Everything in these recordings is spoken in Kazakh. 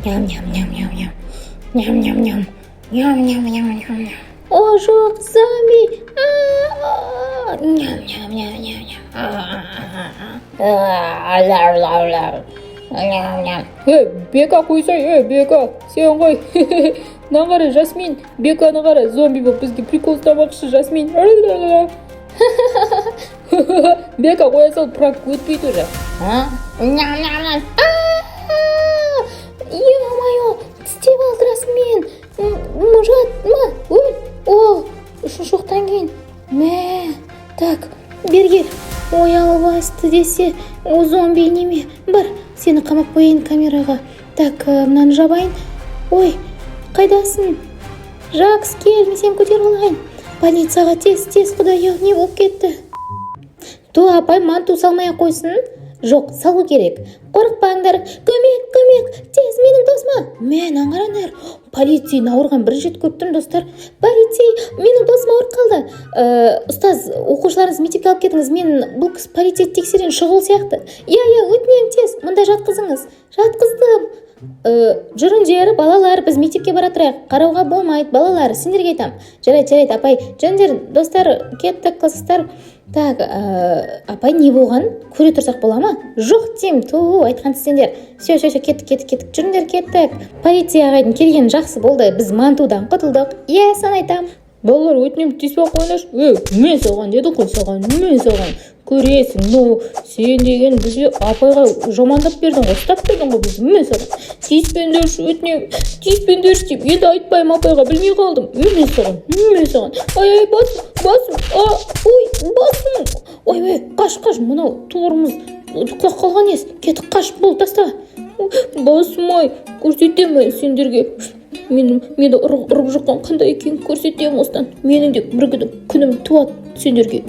Ням, ням, ням, ням, ням, ням, ням, ням, ням, ням, ням, ням, ням. О, жоқ, зомби! А-а-а! Ням, ням, ням, ням, ням. А-а-а. Ла, ла, ла. Ням, ням. Ей, Бека, қойсай, ей, Бека, сен ғой. Мынаны қара, Жасмин, Беканы қара, зомби болып бізге прикол ұстамақшы, Жасмин. Бека, қоя сал, пранк өтпейді уже. А? Ням, ням, ням. А-а-а! Ё-моё, тістеп алды расымен. Жат, ма, өл. О, үшінші оқтан кейін. Мә, так, бері кел. Ой, албасты десе, о, зомби неме. Бар, сені қамап қояйын камераға. Так, мынаны жабайын. Ой, қайдасың? Жакс, кел, мен сені көтеріп алайын. Больницаға тез, тез, құдай ау, не болып кетті? Ту, апай, манту салмай ақ қойсын. Жоқ, салу керек. Қорықпаңдар. Көмек, көмек, тез менің досыма. Мә, мынаны қараңдар. Полицейні ауырған бірінші рет көріп тұрмын, достар. Полицей, менің досым ауырып қалды. Ұстаз, оқушыларыңызды мектепке алып кетіңіз. Мен бұл кісі полицейді тексерген шұғыл сияқты. Иә, өтінемін, тез. Мұнда жатқызыңыз. Жатқыздым. Жүріңдер, балалар, біз мектепке бара тұрайық. Қарауға болмайды, балалар, сендерге айтамын. Жарайды, жарайды, апай. Жүріңдер, достар, кеттік, класстар. Так, апай, не болған? Көре тұрсақ бола ма? Жоқ деймін, ту, айтқан сендер. Все, все, все, кеттік, кеттік, кеттік. Жүріңдер, кеттік. Полиция ағайдың келгені жақсы болды. Біз мантудан құтылдық. Иә, соны айтамын. Балалар, өтінемін, тиіспей ақ қойыңдаршы. Ей, мен саған дедім ғой, саған, мен саған. Көресің, ну, сен деген бізге апайға жамандап бердің ғой, ұстап бердің ғой бізді, мен саған. Тиіспеңдерші, өтінемін, тиіспеңдерші деймін. Енді айтпаймын апайға, білмей қалдым. Мен саған, мен саған. Ай, ай, басым, басым, а, ой, басым. Ойбай, қаш, қаш, мынау тұғырымыз құлап қалған ес. Кетіп қаш, бол, таста. Басым ай, көрсетемін сендерге. Мені ұрып жыққан қандай екенін көрсетемін осыдан. Менің де бір күні күнім туады сендерге.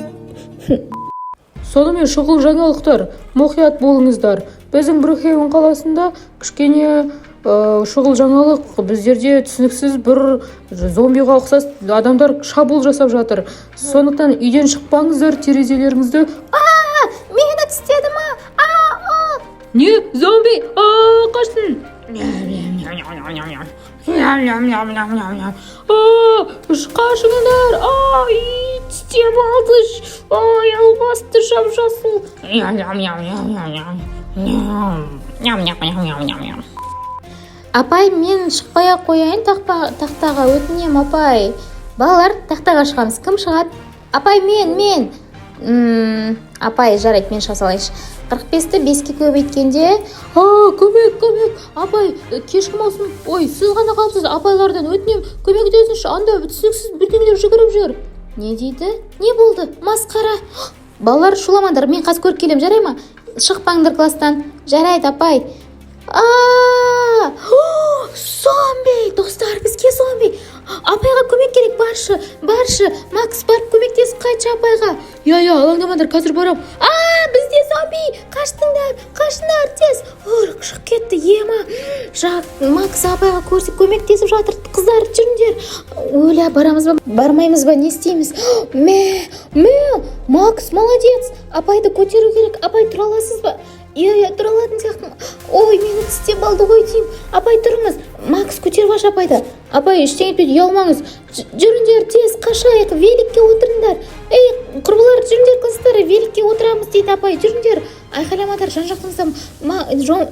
Сонымен, шұғыл жаңалықтар, мұқият болыңыздар. Біздің Брукхейвен қаласында кішкене шұғыл жаңалық: біздерде түсініксіз бір зомбиға ұқсас адамдар шабуыл жасап жатыр. Сондықтан үйден шықпаңыздар, терезелеріңізді А, мені тістеді ма? А, а. Не, зомби! А, қашсын! А, қашыңдар! Ай, тістеп алды! Ай, албасты, жап жасыл. Ням, ням, ням, ням, ням, ням. Апай, мен шықпай ақ қояйын тақтаға, өтінемін, апай. Балалар, тақтаға шығамыз. Кім шығады? Апай, мен. Апай, жарайды, мен шыға салайыншы. 45-ті беске көбейткенде. А, көмек, көмек! Апай, кешкі маусым, ой, сіз ғана қалыпсыз апайлардан, өтінемін, көмектесіңізші, анда түсініксіз бірдеңелер жүгіріп жүр. Не дейді? Не болды? Масқара! Балалар, шуламаңдар, мен қазір көріп келемін, жарай ма? Шықпаңдар класстан. Жарайды, апай. А, зомби! Достар, бізге зомби! Апайға көмек керек, баршы, баршы. Макс, барып көмектесіп қайтшы апайға. Иә, алаңдамаңдар, қазір барам. А, бізде зомби! Қаштыңдар, қашыңдар, тез! Ой, шығып кетті, ема. Жак, Макс апайға көрсек көмектесіп жатыр. Қыздар, жүріңдер. Оля, барамыз ба, бармаймыз ба, не істейміз? Мә, мә, Макс, молодец. Апайды көтеру керек. Апай, тұра аласыз ба? Иә, тұра алатын сияқтымын. Ой, мені тістеп алды ғой деймін. Апай, тұрыңыз. Макс, көтеріп алшы апайды. Апай, ештеңе етпейді, ұялмаңыз. Жүріңдер, тез қашайық, великке отырыңдар. Ей, құрбылар, жүріңдер, қыздар, великке отырамыз дейді апай. Жүріңдер, айқайламаңдар, жан жақтыңызда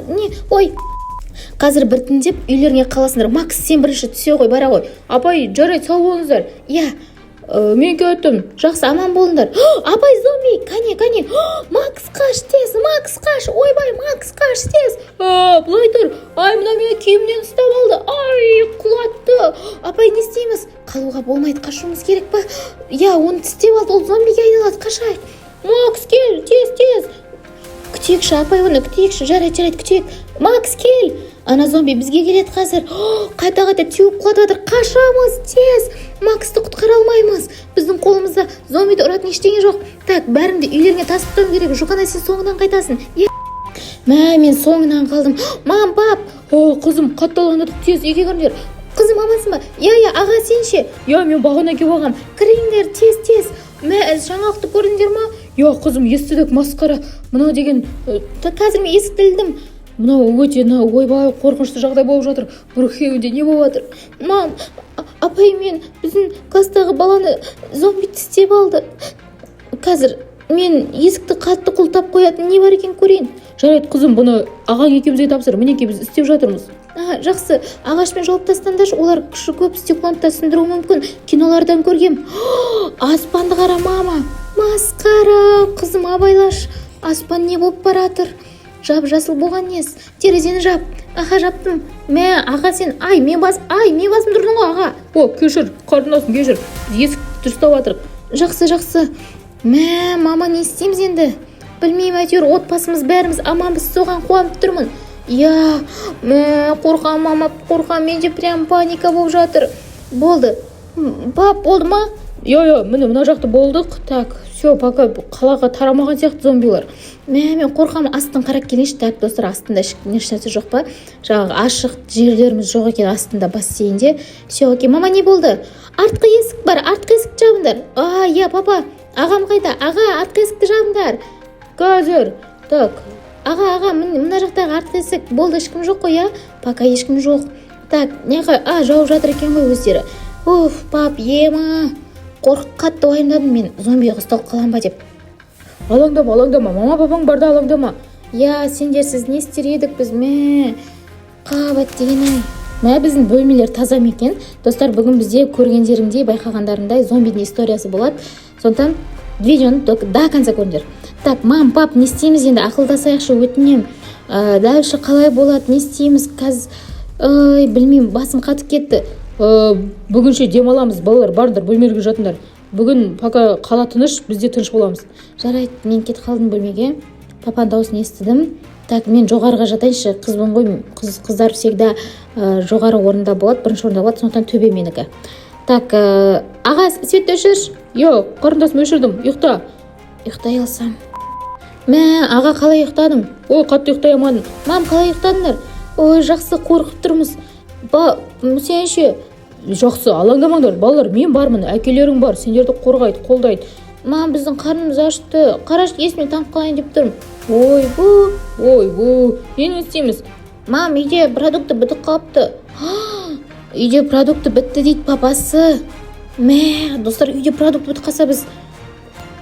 не, ой. Қазір біртіндеп үйлеріңе қаласыңдар. Макс, сен бірінші түсе ғой, бара ғой. Апай, жарайды, сау болыңыздар. Иә. Мен кеттім. Жақсы, аман болыңдар. Апай, зомби! Кәне, кәне! Макс, қаш, тез! Макс, қаш! Ойбай, Макс, қаш, тез! А, былай тұр. Ай, мына мені киімнен ұстап алды. Ай, құлатты. Апай, не істейміз? Қалуға болмайды, қашуымыз керек па? Иә, оны тістеп алды, ол зомбиге айналады, қашайық. Макс, кел, тез, тез. Күтейікші, апай, оны күтейікші. Жарайды, жарайды, күтейік. Макс, кел! Ана зомби бізге келеді қазір. Қайта қайта теуіп құлатып жатыр. Қашамыз, тез! Максты құтқара алмаймыз. Біздің қолымызда зомбиді ұратын ештеңе жоқ. Так, бәріңді үйлеріңе тасып тастауым керек. Жұқана, сен соңынан қайтасың. Е, мә, мен соңынан қалдым. Мам, пап! О, қызым, қатты алаңдадық, тез үйге кіріңдер. Қызым, амансың ба? Иә, аға, сен ше? Иә, мен бағана келіп алғам. Кіріңдер, тез, тез. Мә, жаңалықты көрдіңдер ма? Иә, қызым, естідік, масқара. Мынау деген Қазір мен есікті ілдім. Мынау өте, мынау, ойбай, қорқынышты жағдай болып жатыр. Брукхейвенде не болып жатыр? Мам, апай, мен біздің класстағы баланы зомби тістеп алды. Қазір мен есікті қатты құлыптап қоятын не бар екен, көрейін. Жарайды, қызым, бұны ағаң екеумізге тапсыр. Мінекей, біз істеп жатырмыз. А, жақсы. Ағашпен жауып тастаңдаршы, олар күші көп, стеклоны да сындыруы мүмкін. Кинолардан көргем. Аспанды қара, мама. Масқара! Қызым, абайлаш. Аспан не болып баратыр? Жап жасыл болған несі? Терезені жап. Аха, жаптым. Мә, аға, сен, ай, мен бас, ай, мен басым тұрдың ғой, аға. О, кешір, қарындасым, кешір. Біз есікті дұрыстап жатырық. Жақсы, жақсы. Мә, мама, не істейміз енді? Білмеймін, әйтеуір отбасымыз, бәріміз аманбыз, соған қуанып тұрмын. Иә, мә, қорқамын, мама, қорқамын, менде прям паника болып жатыр. Болды. Пап, болды ма? Иә, міне, мына жақта болдық. Так, все, пока қалаға тарамаған сияқты зомбилар. Мә, мен қорқамын, астын қарап келейінші. Так, достар, астында ешнәрсе жоқ па? Жаңағы ашық жерлеріміз жоқ екен астында, бассейнде. Все окей. Мама, не болды? Артқы есік бар, артқы есікті жабыңдар. А, иә, папа, ағам қайда? Аға, артқы есікті жабыңдар. Қазір. Так. Аға, аға, мына жақтағы артқы есік. Болды, ешкім жоқ қой, иә? Пока ешкім жоқ. Так, неға? А, жауып жатыр екен ғой өздері. Уф, пап, ема. Қорқып, қатты уайымдадым мен, зомбиға ұсталып қалам ба деп. Алаңдама, алаңдама, мама, папаң барда, алаңдама. Иә, сендерсіз не істер едік біз, мә? Қабат деген ай. Мә, біздің бөлмелер таза ма екен? Достар, бүгін бізде көргендеріңдей, байқағандарыңдай, зомбидің историясы болады. Сондықтан видеоны до конца көріңдер. Так, мам, пап, не істейміз енді? Ақылдасайықшы, өтінемін. Дальше қалай болады, не істейміз қазір? Ой, білмеймін, басым қатып кетті. Бүгінше демаламыз, балалар, барыңдар, бөлмелерге жатыңдар. Бүгін пока қала тыныш, біз де тыныш боламыз. Жарайды, мен кетіп қалдым бөлмеге. Папаның дауысын естідім. Так, мен жоғарыға жатайыншы, қызбын ғой, қыздар всегда жоғары орында болады, бірінші орында болады, сондықтан төбе менікі. Так, аға, светті өшірші. Иә, қарындасым, өшірдім, ұйықта. Ұйықтай алсам. Мә, аға, қалай ұйықтадың? Ой, қатты ұйықтай алмадым. Мам, қалай ұйықтадыңдар? Ой, жақсы, қорқып тұрмыз. Ба, сен ше? Жақсы, алаңдамаңдар, балалар, мен бармын, әкелерің бар, сендерді қорғайды, қолдайды. Мам, біздің қарнымыз ашты. Қарашы, есіме танып қалайын деп тұрмын. Ойбу, Ойбу, енді не істейміз? Мам, үйде продукты бітіп қалыпты. Үйде продукты бітті дейді папасы. Мә, достар, үйде продукт бітіп қалса, біз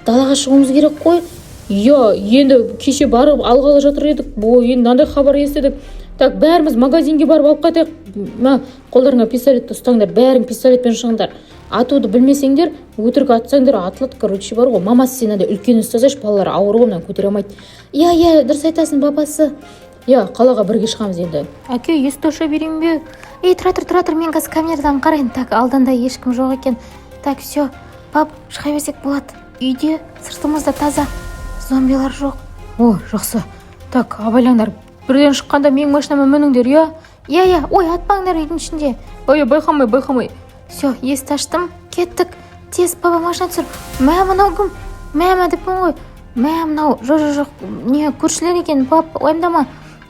далаға шығуымыз керек қой. Иә, енді кеше барып алғалы жатыр едік. Ой, енді мынандай хабар естідік. Так, бәріміз магазинге барып алып қайтайық. Мә, қолдарыңа пистолетті ұстаңдар, бәрің пистолетпен шығыңдар. Атуды білмесеңдер, өтірік атсаңдар, атылады, короче, бар ғой. Мамасы, сен андай үлкен ұстасайшы, балалар ауыр ғой, мынаны көтере алмайды. Иә, иә, дұрыс айтасың, папасы. Иә, қалаға бірге шығамыз енді. Әке, есікті аша берейін бе? Ей, тұра тұр, тұра тұр, мен қазір камерадан қарайын. Так, алдында ешкім жоқ екен. Так, все, пап, шыға берсек болады. Үйде сыртымыз да таза, зомбилар жоқ. О, жақсы. Так, абайлаңдар. Бірден шыққанда менің машинама мініңдер, иә? Иә, ой, атпаңдар үйдің ішінде. Ой, байқамай, байқамай. Все, есікті аштым, кеттік. Тез, папа, машина түсір. Мә, мынау кім? Мә, мә деппін ғой. Мә, мынау, жоқ, жоқ, жоқ, не, көршілер екен, пап, уайымдама.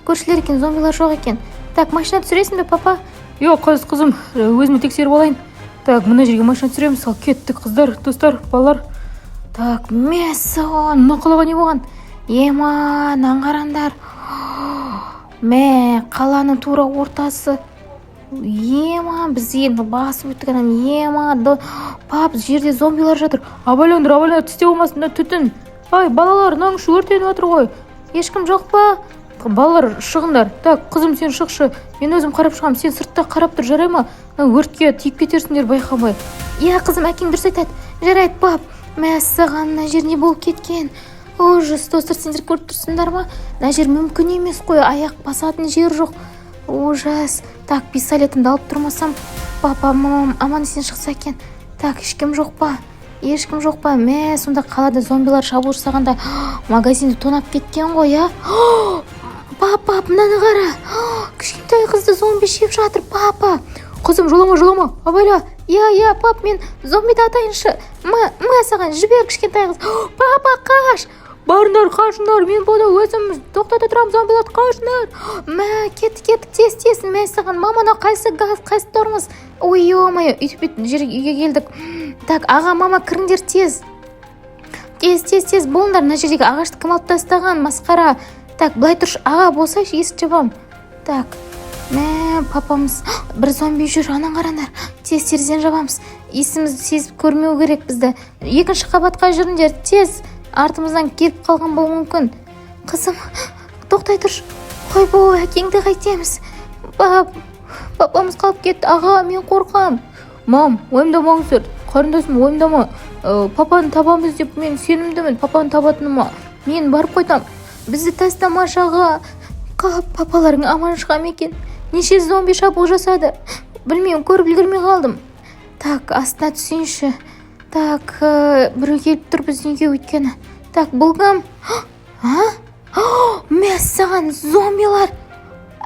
Көршілер екен, зомбилар жоқ екен. Так, машина түсіресің бе, папа? Иә, қыз, қызым, өзім тексеріп алайын. Так, мына жерге машина түсіреміз. Ал кеттік, қыздар, достар, балалар. Так, мәссаған, мына қалаға не болған? Ема, мынаны қараңдар. Мә, қаланың тура ортасы. Ема, біз енді басып өттік ананы. Ема, пап, жерде зомбилар жатыр. Абайлаңдар, абайлаңдар, тісте болмасын, мына түтін. Ай, балалар, мынаның іші өртеніп жатыр ғой. Ешкім жоқ па? Балалар, шығыңдар. Так, қызым, сен шықшы, мен өзім қарап шығамын. Сен сыртта қарап тұр, жарай ма? Мына өртке тиіп кетерсіңдер байқамай. Иә, қызым, әкең дұрыс айтады. Жарайды, пап. Мәссаған, мына жер не болып кеткен? Ужас, достар, сендер көріп тұрсыңдар ма? Мына жер мүмкін емес қой, аяқ басатын жер жоқ. Ужас. Так, пистолетімді алып тұрмасам, папа, мамам аман есен шықса екен. Так, ешкім жоқ па? Ешкім жоқ па? Мә, сонда қалада зомбилар шабуыл жасағанда магазинді тонап кеткен ғой, иә? Папа, мынаны қара. Кішкентай қызды зомби жеп жатыр, папа. Қызым, жолама, жолама, абайла. Иә, пап, мен зомбиді атайыншы. Мә, мә саған, жібер, кішкентай қыз. Папа, қаш. Барыңдар, қашыңдар, мен бұны өзім тоқтата тұрамын, зомбиларды, қашыңдар. Мә, кеттік, кеттік, тез, тез, мә саған. Мама, мынау қайсы газ, қайсы тормоз? Ой, ё-моё, өйтіп бүйтіп жер үйге келдік. Так, аға, мама, кіріңдер тез. Тез, тез, тез болыңдар. Мына жердегі ағашты кім алып тастаған? Масқара. Так, былай тұршы, аға, болсайшы, есік жабамын. Так, мә, папамыз, бір зомби жүр, анан қараңдар. Тез терезені жабамыз. Иісімізді сезіп көрмеу керек бізді. Екінші қабатқа жүріңдер, тез. Артымыздан келіп қалған болуы мүмкін. Қызым, тоқтай тұршы. Ойбой, әкеңді қайтеміз? Папамыз қалып кетті. Аға, мен қорқам. Мам, уайымдамаңыздар. Қарындасым, уайымдама. Папаны табамыз деп мен сенімдімін, папаны табатыныма. Мен барып қайтам. Бізді тастамашы, аға. Қап, папаларың аман шыға ма екен? Неше зомби шабуыл жасады? Білмеймін, көріп үлгермей қалдым. Так, астына түсейінші. Так, біреу келіп тұр біздің үйге өйткені. Так, бұл кім? А? Мәссаған, зомбилар!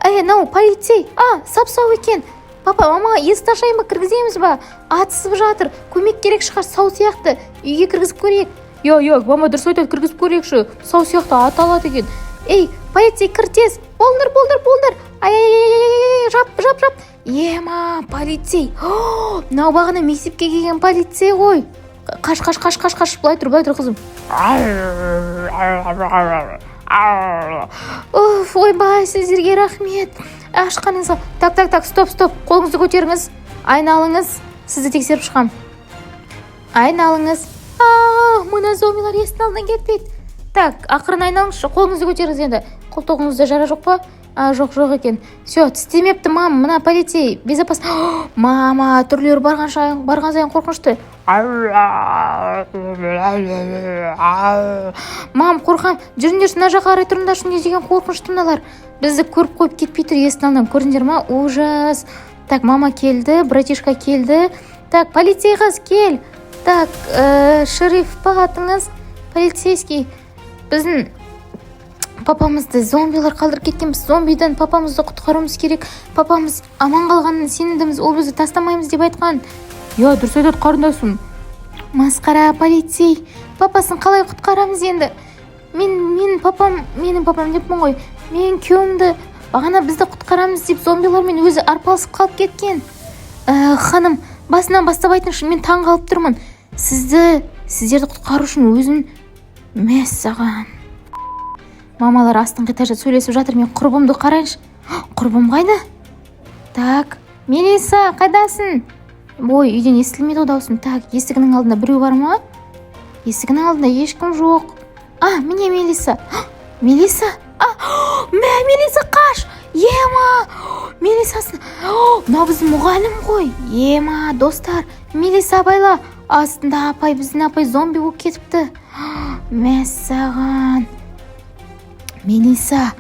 Әй, мынау полицей. А, сап сау екен. Папа, мама, есікті ашайын ба, кіргіземіз ба? Атысып жатыр. Көмек керек шығар, сау сияқты. Үйге кіргізіп көрейік. Иә, мама дұрыс айтады, кіргізіп көрейікші. Сау сияқты, ата алады екен. Ей, полицей, кір тез. Болыңдар, болыңдар, болыңдар. Ай, ай, ай, ай, ай, жап, жап, жап. Ема, полицей. Мынау бағана мектепке келген полицей ғой. Қаш, қаш, қаш, қаш, қаш. Былай тұр, былай тұр, қызым. Уф, ойбай, сіздерге рахмет. Ашқаныңызға. Так, так, так, стоп, стоп. Қолыңызды көтеріңіз. Айналыңыз. Сізді тексеріп шығам. Айналыңыз. А, мына зомбилар есіктің алдынан кетпейді. Так, ақырын айналыңызшы. Қолыңызды көтеріңіз енді. Қолтығыңызда жара жоқ па? А, жоқ, жоқ екен. Все, тістемепті, мам. Мына полицей безопасно. Мама, түрлері барған сайын қорқынышты. Мам, қорқам. Жүріңдерші, мына жаққа қарай тұрыңдаршы, не деген қорқынышты мыналар. Бізді көріп қойып кетпей тұр есіктің алдынан. Көрдіңдер ма? Ужас. Так, мама келді, братишка келді. Так, полицей қыз, кел. Так, шериф па атыңыз? Полицейский. Біздің папамызды зомбилар қалдырып кеткен. Біз зомбиден папамызды құтқаруымыз керек. Папамыз аман қалғанын сенімдіміз, ол бізді тастамаймыз деп айтқан. Иә, дұрыс айтады қарындасым. Масқара, полицей. Папасын қалай құтқарамыз енді? Мен папам, менің папам деппін ғой. Мен күйеуімді бағана бізді құтқарамыз деп зомбилармен өзі арпалысып қалып кеткен. Ханым, басынан бастап айтыңызшы, мен таң қалып тұрмын. Сіздерді құтқару үшін өзін. Мәссаған. Мамалар астыңғы этажда сөйлесіп жатыр. Мен құрбымды қарайыншы. Құрбым қайда? Так, Мелиса, қайдасың? Ой, үйден естілмейді ғой дауысым. Так, есігінің алдында біреу бар ма? Есігінің алдында ешкім жоқ. А, міне Мелиса. Мелиса? А, мә, Мелиса, қаш! Ема! Мелисасын. Мынау біздің мұғалім ғой. Ема, достар, Мелиса, абайла. Астында апай, біздің апай зомби болып кетіпті. Мәссаған. Мелиса,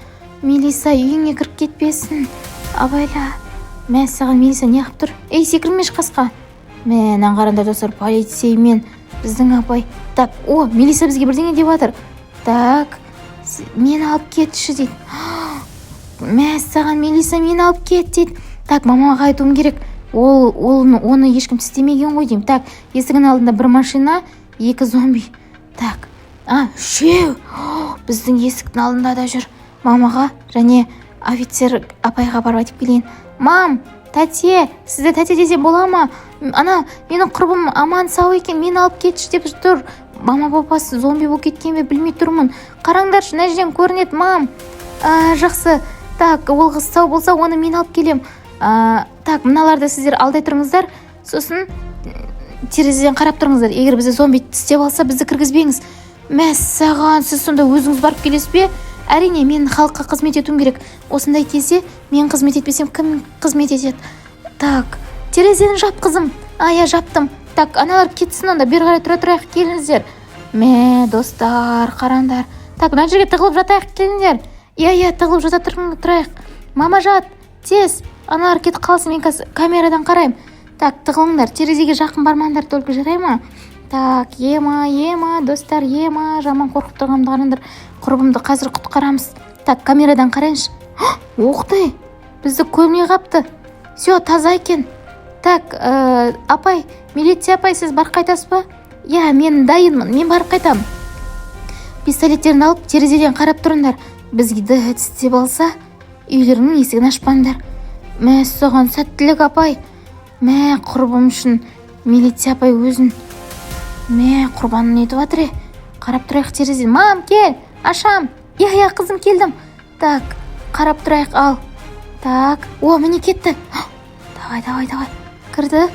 Мелиса, үйіңе кіріп кетпесін. Абайла. Мәссаған, Мелиса не қылып тұр? Ей, секірмеші қасқа. Мә, мынаны қараңдар, достар, полицей мен біздің апай. Так, о, Мелиса бізге бірдеңе деп жатыр. Так, мені алып кетші дейді. Мәссаған, Мелиса, мені алып кет дейді. Так, мамаға айтуым керек. Ол оны ешкім тістемеген ғой деймін. Так, есігінің алдында бір машина, екі зомби. Так, а, үшеу. Біздің есіктің алдында да жүр. Мамаға және офицер апайға барып айтып келейін. Мам, тәте, сізді тәте десем бола ма? Ана, менің құрбым аман сау екен, мені алып кетші деп тұр. Мама, папасы зомби болып кеткен бе, білмей тұрмын. Қараңдаршы, мына жерден көрінеді, мам. А, жақсы. Так, ол қыз сау болса, оны мен алып келем. А, так, мыналарды сіздер алдай тұрыңыздар. Сосын терезеден қарап тұрыңыздар. Егер бізді зомби тістеп алса, бізді кіргізбеңіз. Мәссаған, сіз сонда өзіңіз барып келесіз бе? Әрине, мен халыққа қызмет етуім керек. Осындай кезде мен қызмет етпесем, кім қызмет етеді? Так, терезені жап, қызым. А, иә, жаптым. Так, аналар кетсін онда, бері қарай тұра тұрайық, келіңіздер. Мә, достар, қараңдар. Так, мына жерге тығылып жатайық, келіңдер. Иә, иә, тығылып жата тұрайық. Мама, жат, тез. Аналар кетіп қалсын, мен қазір камерадан қараймын. Так, тығылыңдар, терезеге жақын бармаңдар только, жарай ма? Так, ема, ема, достар, ема, жаман қорқып тұрғанымды қараңдар. Құрбымды қазір құтқарамыз. Так, камерадан қарайыншы. Ух ты, бізді көрмей қапты. Все, таза екен. Так, апай, милиция апай, сіз барып қайтасыз ба? Иә, мен дайынмын, мен барып қайтамын. Пистолеттерін алып, терезеден қарап тұрыңдар. Бізге тістеп алса, үйлеріңнің есігін ашпаңдар. Мәссаған, сәттілік, апай. Мә, құрбым үшін милиция апай өзін мә құрбанын етіп жатыр. Е, қарап тұрайық терезеден. Мам, кел, ашам. Иә, иә, қызым, келдім. Так, қарап тұрайық. Ал, так, о, міне, кетті. Давай, давай, давай. Кірді,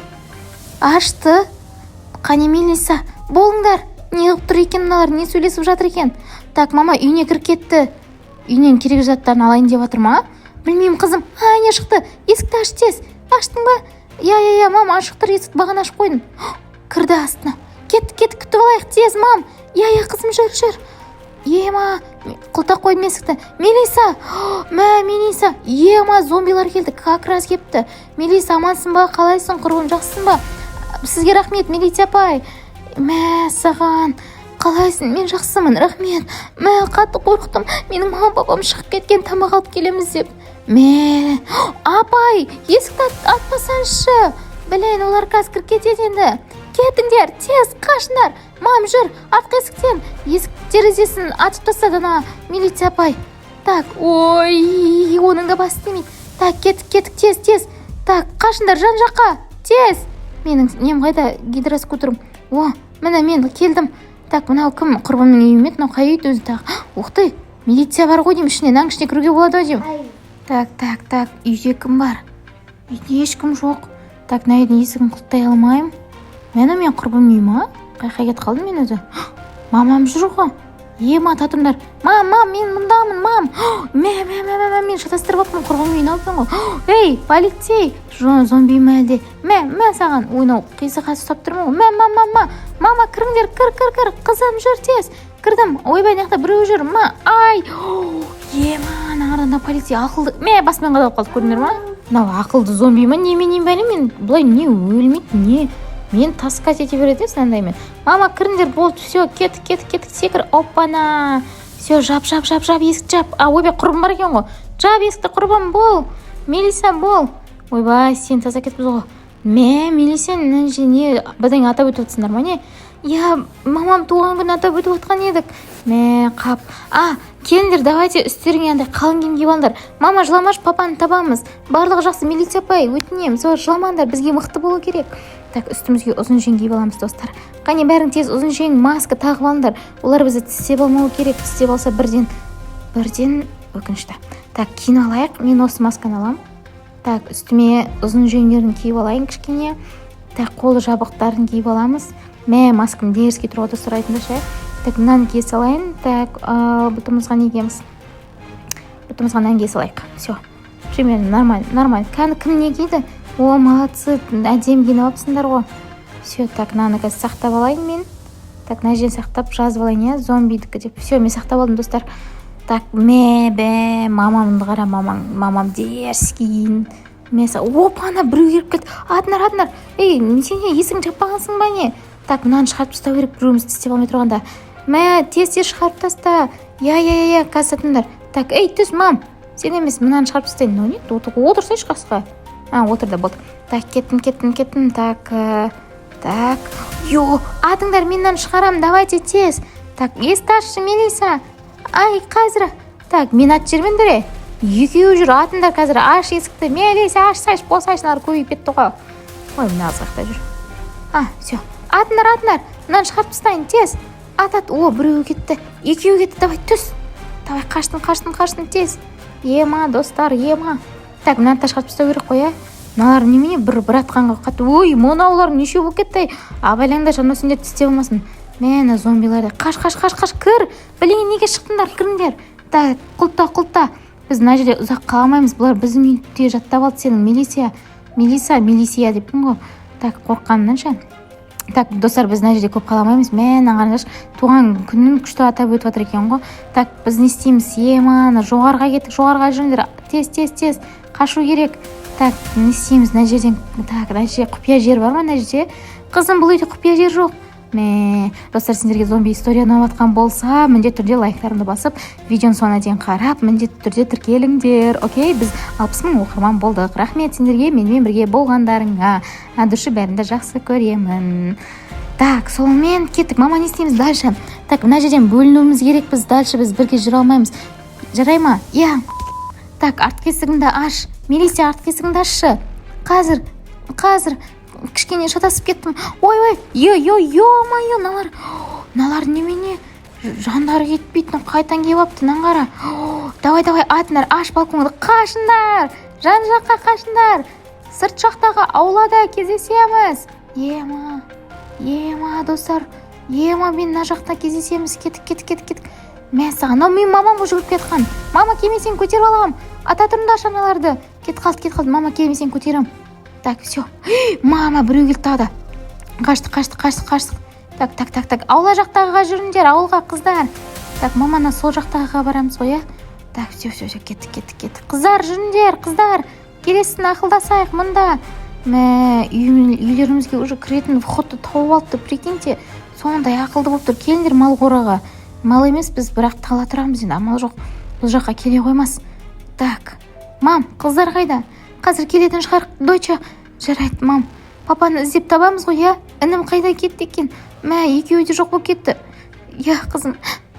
ашты. Қане, Мелиса, болыңдар. Не қылып тұр екен мыналар? Не сөйлесіп жатыр екен? Так, мама, үйіне кіріп кетті. Үйінен керек заттарын алайын деп жатыр ма? Білмеймін, қызым. А, не шықты? Есікті аш тез. Аштың ба? Иә, иә, иә, мама, ашық тұр есік, бағана ашып қойдым. Кірді астына. Кеттік, кеттік, күтіп алайық тез, мам. Иә, иә, қызым, жүр, жүр. Ема, құлыптап қойдым есікті. Мелиса, мә, Мелиса, ема, зомбилар келді, как раз келіпті. Мелиса, амансың ба? Қалайсың, құрбым, жақсысың ба? Сізге рахмет, милиция апай. Мә саған, қалайсың? Мен жақсымын, рахмет. Мә, қатты қорықтым. Менің мама, папам шығып кеткен, тамақ алып келеміз деп. Мә, апай, есікті атпасаңызшы. Блин, олар қазір кіріп кетеді енді. Кетіңдер, тез қашыңдар. Мам, жүр, артқы есіктен. Есік терезесін атып тастады ана милиция апай. Так, ой, оның да басы істемейді. Так, кеттік, кеттік, тез, тез. Так, қашыңдар жан жаққа, тез. Менің нем қайда, гидроскутерім? О, міне, мен келдім. Так, мынау кім? Құрбымның үйі ме еді? Мынау қай үй өзі тағы? Ух ты, милиция бар ғой деймін ішінде. Мынаның ішіне кіруге болады ау деймін. Так, так, так, үйде кім бар? Үйде ешкім жоқ. Так, мына үйдің есігін құлыптай алмаймын. Міне, мен құрбымның үйі ма? Қай жаққа кетіп қалдым мен өзі? Мамам жүр ғой. Ема, татырыңдар. Мам, мам, мен мұндамын, мам. Мә, мә, мә, мә, мә, мен шатастырып алыппын, құрбымның үйін алыппын ғой. Ей, полицей, зомби ма әлде? Мә, мә саған. Ой, мынау қисық ұстап тұрмын ғой. Мә, мә, мә, мә, мама, кіріңдер, кір, кір, кір. Қызым, жүр тез. Кірдім. Ойбай, мына жақта біреу жүр. Ма, ай, ема, ана мына полицей ақылды. Мә, басымен қадалып қалды, көрдіңдер ма? Мынау ақылды зомби ма, немене, бәле? Мен былай не өлмейді, не мен таскать ете береді мынандаймен. Мама, кіріңдер, болды, все, кеттік, кеттік, кеттік. Секір, оппана. Все, жап, жап, жап, жап, есікті жап. А, ойбай, құрбым бар екен ғой. Жап есікті, құрбым, бол. Мелиса, бол. Ойбай, сен таза кетіппіз ғой. Мә, Мелиса, мына жерде не, бірдеңе атап өтіп жатсыңдар ма, не? Иә, мамам туған күнін атап өтіп жатқан едік. Мә, қап. А, келіңдер, давайте, үстеріңе андай қалың киім киіп алыңдар. Мама, жыламашы, папаны табамыз, барлығы жақсы. Милиция апай, өтінемін, сол, жыламаңдар, бізге мықты болу керек. Так, үстімізге ұзын жең киіп аламыз, достар. Қане, бәрің тез ұзын жең, маска тағып алыңдар. Олар бізді тістеп алмау керек. Тістеп алса, бірден, бірден өкінішті. Так, киініп алайық. Мен осы масканы аламын. Так, үстіме ұзын жеңдерін киіп алайын кішкене. Так, қолы жабықтарын киіп аламыз. Мә, маскам дерзкий тұр ғой, достар, айтыңдаршы, иә. Так, мынаны кие салайын. Так, бұтымызға не киеміз? Бұтымызға мынаны кие салайық. Все, примерно нормально, нормально. Кәні, кім не киді? О, молодцы, әдемі киініп алыпсыңдар ғой. Все, так, мынаны қазір сақтап алайын мен. Так, мына жерін сақтап, жазып алайын, иә, зомбидікі деп. Все, мен сақтап алдым, достар. Так, мә, бә, мамамды қара, мамаң, мамам дерзкий. Мә, опа, ана біреу келіп кетті. Атыңдар, атыңдар. Ей, сен не, есігін жаппағансың ба, не? Так, мынаны шығарып тастау керек, біреуіміз тістеп алмай тұрғанда. Мә, тез, тез шығарып таста. Иә, иә, иә, қазір, атыңдар. Так, ей, түс, мам, сен емес, мынаны шығарып тастайын. Мынау не? Отырсайшы қасқа. А, отырды, болды. Так, кеттім, кеттім, кеттім. Так, так, йо, атыңдар, мен мынаны шығарамын, давайте тез. Так, есікті ашшы, Мелиса. Ай, қазір. Так, мен атып жібермеңдер, е, екеуі жүр. Атыңдар қазір, аш есікті, Мелиса, ашсайшы, болсайшы, мыналар көбейіп кетті ғой. Ой, мына қыз қаяқта жүр? А, все, атыңдар, атыңдар, мынаны шығарып тастайын, тез ат, ат. О, біреуі кетті, екеуі кетті. Давай, түс, давай. Қаштым, қаштым, қаштым, тез. Ема, достар, ема. Так, мынаны да шығарып тастау керек қой, иә. Мыналар немене, бір бір атқанға қатты. Ой, мынаулар нешеу болып кетті, ай? Абайлаңдаршы, анау сендерді тістеп алмасын. Мә, ана зомбилар. Қаш, қаш, қаш, қаш, кір. Блин, неге шықтыңдар? Кіріңдер. Так, құлыпта, құлыпта. Біз мына жерде ұзақ қала алмаймыз, бұлар біздің үйде жаттап алды сенің. Милиция, Мелиса, милиция деппін ғой. Так, қорыққанымнан ше. Так, достар, біз мына жерде көп қала алмаймыз. Мә, мына қараңдаршы, туған күнін күшті атап өтіп жатыр екен ғой. Так, біз не істейміз? Ема, ана жоғарыға кеттік, жоғарыға жүріңдер, тез, тез, тез, қашу керек. Так, не істейміз мына жерден? Так, мына жерде құпия жер бар ма мына жерде? Қызым, бұл үйде құпия жер жоқ. Мә, достар, сендерге зомби история ұнап жатқан болса, міндетті түрде лайктарыңды басып, видеоның соңына дейін қарап, міндетті түрде тіркеліңдер. Окей, біз 60 000 оқырман болдық. Рахмет сендерге менімен бірге болғандарыңа, от души бәріңді жақсы көремін. Так, сонымен кеттік. Мама, не істейміз дальше? Так, мына жерден бөлінуіміз керек біз дальше, біз бірге жүре алмаймыз, жарай ма? Иә. Так, артқы есігіңді аш, милиция, артқы есігіңді ашшы. Қазір, қазір, кішкене шатасып кеттім. Ой, ой, е, е, ё-моё, мыналар, мыналар немене? Жандары кетпейді, қайтадан келіп алыпты, мынаны қара. О, давай, давай, атыңдар, аш балконды, қашыңдар, жан жаққа қашыңдар, сырт жақтағы аулада кездесеміз. Ема, ема, достар, ема, мен мына жақта кездесеміз. Кеттік, кеттік, кеттік, кеттік. Мә саған, мынау менің мамам ғой жүгіріп келе. Мама, келмесең, көтеріп аламын. Ата тұрыңдаршы аналарды. Кетіп қалды, кетіп қалды. Мама, келмесең, көтеремін. Так, все, мама, біреу келді тағы да. Қаштық, қаштық, қаштық, қаштық. Так, так, так, так, аула жақтағыға жүріңдер, ауылға, қыздар. Так, мама, ана сол жақтағыға барамыз ғой, иә? Так, все, все, все, кеттік, кеттік, кеттік. Қыздар, жүріңдер, қыздар, келесін ақылдасайық мында. Мә, үйлерімізге уже кіретін входты тауып алыпты, прикиньте, сондай ақылды болып тұр. Келіңдер мал қораға. Мал емеспіз, бірақ тала тұрамыз енді, амал жоқ, бұл жаққа келе қоймас. Так, мам, қыздар қайда? Қазір келетін шығар, доча. Жарайды, мам, папаны іздеп табамыз ғой, иә? Інім қайда кетті екен? Мә, екеуі де жоқ болып кетті. Иә, қызым,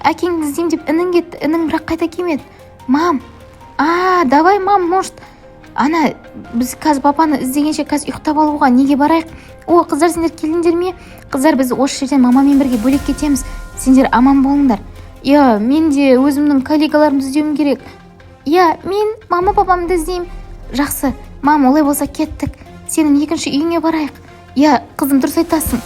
әкеңді іздеймін деп інің кетті, інің бірақ қайта келмеді. Мам, а давай, мам, может, ана біз қазір папаны іздегенше қазір ұйықтап алуға неге барайық? О, қыздар, сендер келдіңдер ме? Қыздар, біз осы жерден мамамен бірге бөлек кетеміз, сендер аман болыңдар. Иә, мен де өзімнің коллегаларымды іздеуім керек. Иә, мен мама, папамды іздеймін. Жақсы, мам, олай болса, кеттік, сенің екінші үйіңе барайық. Иә, қызым, дұрыс айтасың,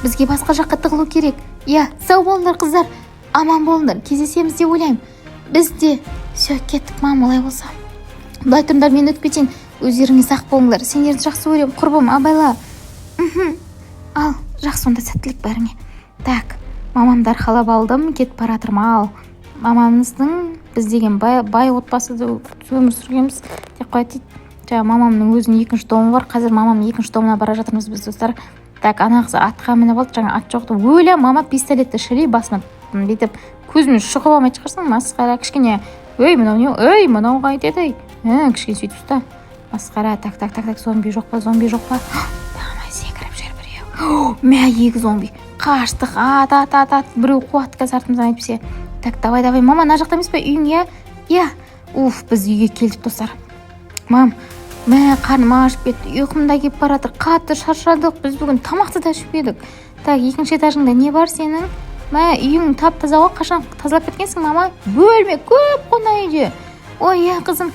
бізге басқа жаққа тығылу керек. Иә, сау болыңдар, қыздар, аман болыңдар, кездесеміз деп ойлаймын біз де. Все, кеттік, мам, олай болса. Былай тұрыңдар, мен өтіп кетейін, өздеріңе сақ болыңдар, сендерді жақсы көремін. Құрбым, абайла. Ал, жақсы онда, сәттілік бәріңе. Так, мамамды арқалап алдым, кетіп бара жатырмын. Ал мамамыздың, біз деген бай, бай отбасыда өмір сүргенбіз деп қояды дейді. Жаңа мамамның өзінің екінші домы бар, қазір мамамның екінші домына бара жатырмыз біз, достар. Так, ана қыз атқа мініп алды, жаңа ат жоқ. Өлә, мама, пистолетті шіли басыма, бүйтіп көзіме шұқып алмайтын шығарсың, масқара. Кішкене, ей, мынау не? Ей, мынау қайтеді? Ей, кішкене сөйтіп ұста, масқара. Так, так, так, так, зомби жоқ па? Зомби жоқ па? Давай, секіріп жүр біреу. Мә, екі зомби, қаштық. Ат, ат, ат, ат, біреу қуады қазір артымыздан әйтпесе. Так, давай, давай, мама, мына жақта емес па үйің? Иә, иә. Уф, біз үйге келдік, достар. Мам, мә, қарным ашып кетті, ұйқым да келіп бара жатыр, қатты шаршадық біз бүгін, тамақты да ішпедік. Так, екінші этажыңда не бар сенің? Мә, үйің тап таза ғой, қашан тазалап кеткенсің, мама? Бөлме көп қой мына үйде. Ой, иә, қызым,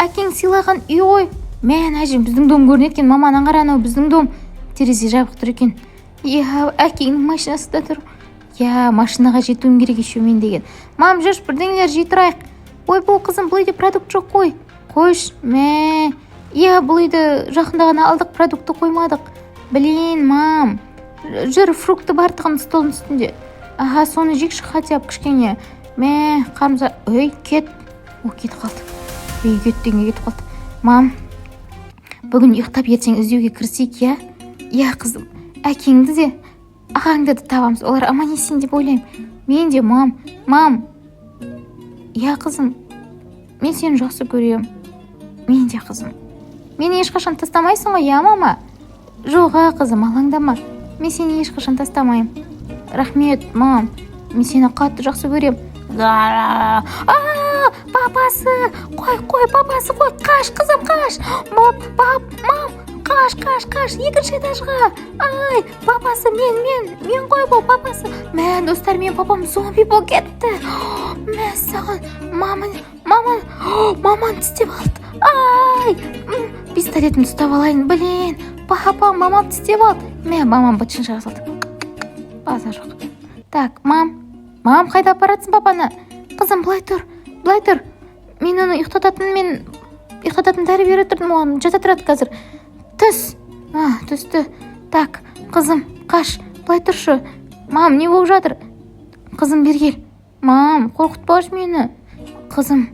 әкең сыйлаған үй ғой. Мә, ана жер біздің дом көрінеді екен. Мама, ананы қара, анау біздің дом, терезе жабық тұр екен. Иә, әкеңнің машинасы да тұр. Иә, машинаға жетуім керек еще мен деген. Мам, жүрші, бірдеңелер жей тұрайық. Ойбу, қызым, бұл үйде продукт жоқ қой. Қойшы, мә. Иә, бұл үйді жақында ғана алдық, продукты қоймадық. Блин, мам, жүр, фрукты бар тұғын столдың үстінде. Аха, соны жейікші хотя бы кішкене. Мә, қарнымыз. Ей, кет! О, кетіп қалды. Ей, кет дегенге кетіп қалды. Мам, бүгін ұйықтап, ертең іздеуге кірісейік, иә? Иә, қызым, әкеңді де, ағаңды да табамыз, олар аман есен деп ойлаймын мен де. Мам, мам. Иә, қызым, мен сені жақсы көремін. Мен де, қызым. Мені ешқашан тастамайсың ғой, иә, мама? Жоқ, а, қызым, алаңдама, мен сені ешқашан тастамаймын. Рахмет, мам, мен сені қатты жақсы көремін. А, папасы! Қой, қой, папасы, қой, қаш, қызым, қаш. Бап, бап, мам, қаш, қаш, қаш, екінші этажға. Ай, папасы, мен қой бұл папасы. Мә, достар, мен папам зомби болып кетті. Мә саған, мама, мама, маманы тістеп алды. Ай, пистолетімді ұстап алайын. Блин, папам мамам тістеп алды. Мә, мамам бытшын шығара салды, базар жоқ. Так, мам, мам, қайда апаратсың папаны? Қызым, былай тұр, былай тұр. Мен оны ұйықтататын, мен ұйықтататын дәрі бере тұрдым оған, жата тұрады қазір. Түс, а, түсті. Так, қызым, қаш, былай тұршы. Мам, не болып жатыр? Қызым, бері кел. Мам, қорқытпашы мені. Қызым,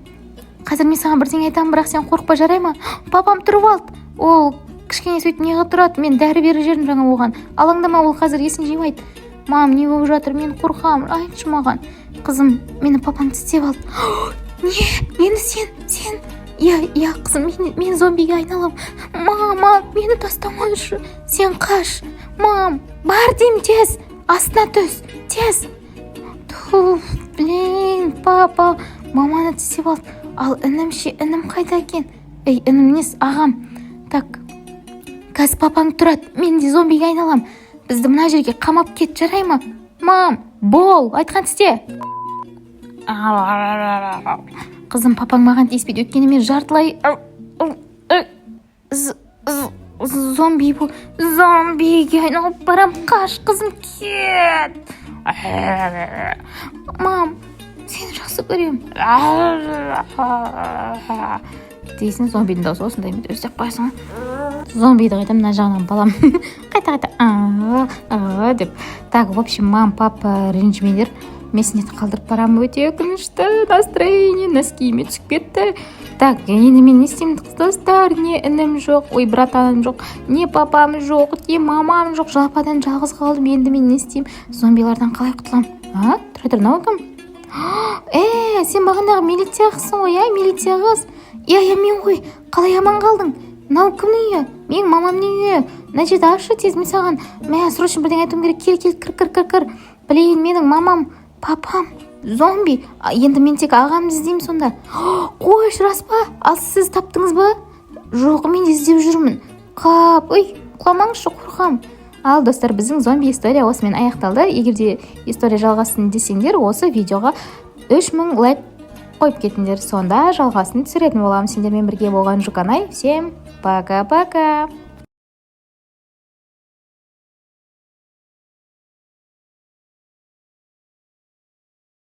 қазір мен саған бірдеңе айтамын, бірақ сен қорықпа, жарай ма? Папам тұрып алды, ол кішкене сөйтіп неғып тұрады, мен дәрі беріп жібердім жаңа оған. Алаңдама, ол қазір есін жимайды. Мам, не болып жатыр? Мен қорқамын, айтшы маған. Қызым, мені папам тістеп алды. Не? Енді сен? Иә, иә, қызым, мен зомбиге айналамын. Мама, мені тастамашы. Сен қаш, мам, бар деймін, тез астына түс, тез. Туф, блин, папа маманы тістеп алды. Ал інім ше, інім қайда екен? Ей, інім несі, ағам. Так, қазір папаң тұрады, мен де зомбиге айналам. Бізді мына жерге қамап кет, жарай ма, мам? Бол, айтқан істе. Қызым, папаң маған тиіспейді, өйткені мен жартылай зомби, бұл зомбиге айналып барам. Қаш, қызым, кет. Мам, сені жақсы көремін дейсің. Зомбидің дауысы осындай ма? Істеп қоясың ғой зомбиді. Қайта мына жағынан балам, қайта, қайта, «А, а» деп. Так, в общем, мам, папа, ренжімеңдер, мен сендерді қалдырып барамын. Өте өкінішті, настроение носкиіме түсіп кетті. Так, енді мен не істеймін, достар? Не інім жоқ, ой, братаным жоқ, не папам жоқ, не мамам жоқ, жападан жалғыз қалдым. Енді мен не істеймін? Зомбилардан қалай құтыламын? А, тұра тұр, мынау кім? Е, сен бағанағы милиция қызсың ғой, иә? Милиция қыз? Иә, мен ғой. Қалай аман қалдың? Мынау кімнің үйі? Менің мамамның үйі. Мына жерді ашшы тез, мен саған, мә, срочно бірдеңе айтуым керек. Кел, кел, кір, кір, кір, кір. Блин, менің мамам, папам зомби. А, енді мен тек ағамды іздеймін сонда. Қойшы, рас па? Ал сіз таптыңыз ба? Жоқ, мен де іздеп жүрмін. Қап, ой, құламаңызшы, қорқамын. Ал, достар, біздің зомби история осымен аяқталды. Егер де история жалғасын десеңдер, осы видеоға 3000 лайк қойып кетіңдер, сонда жалғасын түсіретін боламын. Сендермен бірге болған Жуканай. Всем пока пока.